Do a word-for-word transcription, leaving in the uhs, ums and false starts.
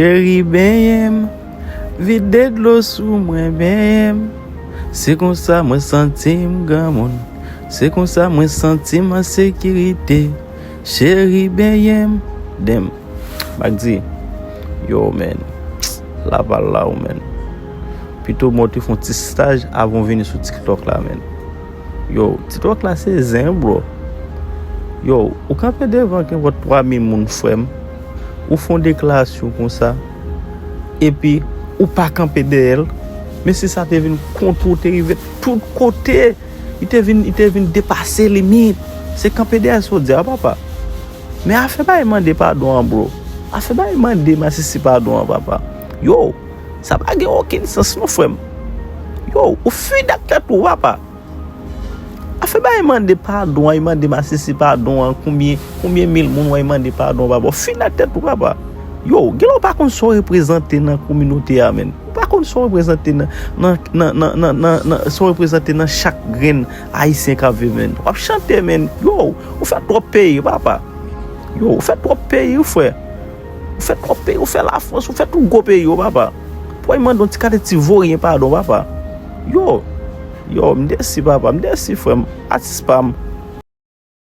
Cheri, benyen m, vide dlo sou mwen, benyen m. Se konsa mwen santi m granmoun. Se konsa mwen santi m an sekirite. Cheri, benyen m. Damn. M ap di, yo, man, la pa la, ou, man. Pito mwen te fè yon ti staj avan w vini sou TikTok la, man. Yo, TikTok la se zen, bro. Yo, ou kanpe devan kenpòt twa mil moun, frè m. Ou fè yon deklarasyon konsa. Epi, ou pa kanpe dèyè l. Mesye sa te vin kont ou, te rive tout kote. Li te vin, li te vin depase limit. Se kanpe dèyè sa w di a, papa. Men afè bay mande padon an, bro. Afè bay mande masisi padon an, papa. Yo, sa pa gen okenn sans non, frè m. Yo, ou fini ak tèt ou, papa. Afè bay mande padon an, e mande masisi padon an, konbyen, konbyen mil moun wè e mande padon, papa. Ou fini ak tèt ou, papa. Yo, genlè ou pa konn sa w reprezante nan kominote a, menn. Ou pa konn sa w reprezante nan, nan, nan, nan, nan, nan, nan, sa w reprezante nan chak grenn ayisyen k ap viv, menn. W ap chante, menn. Yo, ou fè twòp peyi, papa. Yo, ou fè twòp peyi, wi, frè. Ou fè twòp peyi, ou fè Lafrans, ou fè tout gwo peyi yo, papa. Pou w mande yon ti kalite ti voryen padon, papa. Yo, yo, m desi, papa, m desi, frè m. Atis pa m.